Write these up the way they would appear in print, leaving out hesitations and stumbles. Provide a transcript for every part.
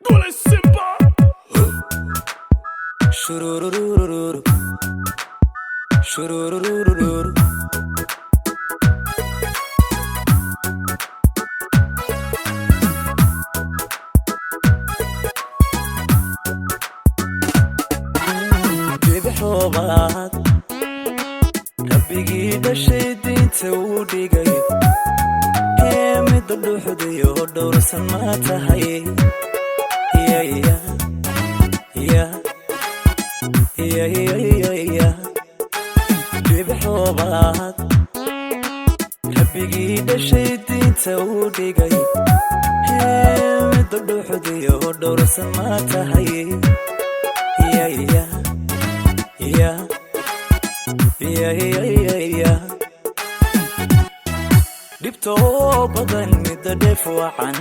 Dule Simba. Shurururururu. Shurururururu. Dhibixoobaad rabbigii dhashay diinta uu dhigay ee midda dhuuxdayo dhowrsan ma tahay ya ya ya ya ya. Dhibixoobaad rabbigii dhashay diinta uu dhigay ee midda dhuuxdayo dhowrsan ma tahay ya ya ya ya ya ya. Dhibtoo badan midda dheef wacan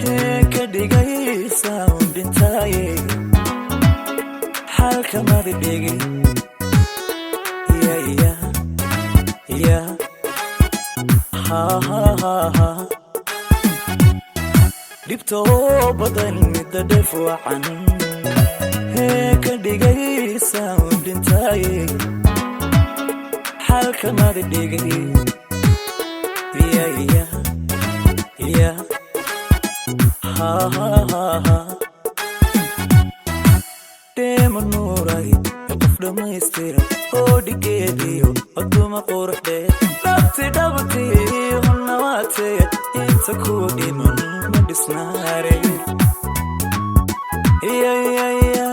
hee ka dhigaysa un dhintaaye xalkamadi dhigi ya ya ya ha ha ha ha. Dhibtoo badan midda dheef wacan hee ka dhigaysa un dhintaaye xalkamadi dhigi ya ya ya ha ha ha ha. Dheema nuuray qof dhammaystira oo dhigeediyo aduma quruxdee dhabti dhabti hunawaatee inta ku dhiman ma dhisnaare ya ya ya.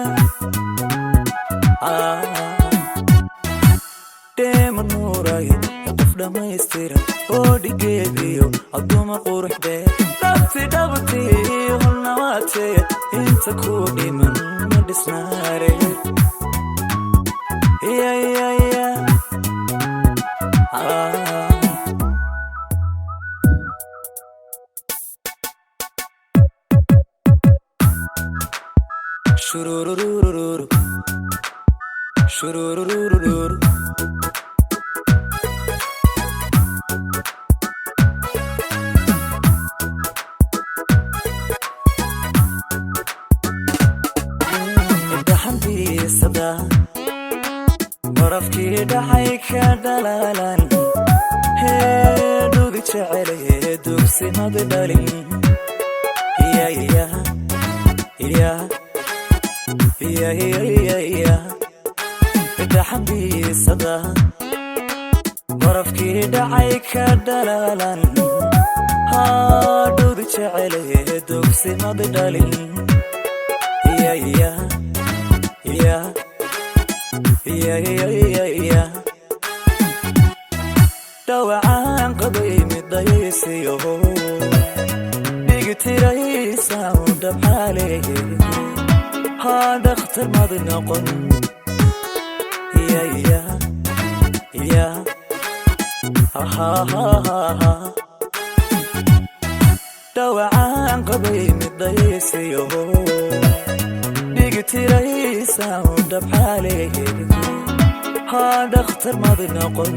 Dheema nuuray qof dhammaystira oo dhigeediyo aduma quruxdee dhabti dhabti hunawaatee inta ku dhiman ma dhisnaare ya ya ya. Shurururururu. Shurururururu. Dhaxantiisada barafkii dhacay ka dhalaalan hee dhugi jecelaye dugsimada dhalin ya ya ya ya ya ya. Dhaxantiisada barafkii dhacay ka dhalaalan haa dhugi jecelaye dugsimada dhalin ya ya ya ya ya ya. Dhawacaan qabay midaysiyo dhigtiraysa un dhabxaale haa dhakhtar mad noqon ya ya ya ha ha ha ha. Dhawacaan qabay midaysiyo dhigtiraysa un dhabxaale haa dhakhtar mad noqon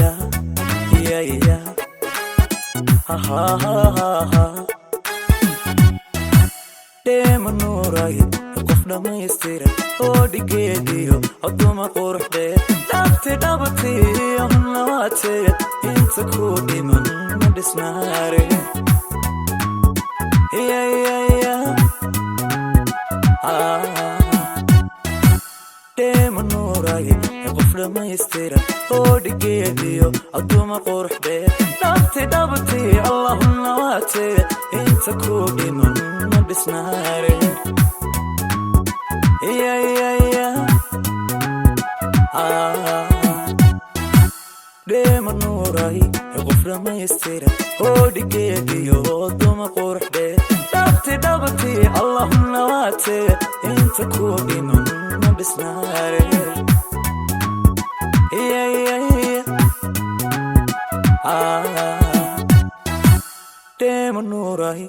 ya ya ya ha ha ha ha. Dheema nuuray qof dhammaystira oo dhigeediyo aduma quruxdee dhabti dhabti hunawaatee inta ku dhiman ma dhisnaare ya ya ya. Dheema nuuray qof dhammaystira oo dhigeediyo aduma quruxdee dhabti dhabti allahuna waatee inta ku dhiman ma dhisnaare ya ya ya. Dheema nuuray qof dhammaystira oo dhigeediyo aduma quruxdee dhabti dhabti allahuna waatee inta ku dhiman ma dhisnaare ya ya ya. Dheema nuuray.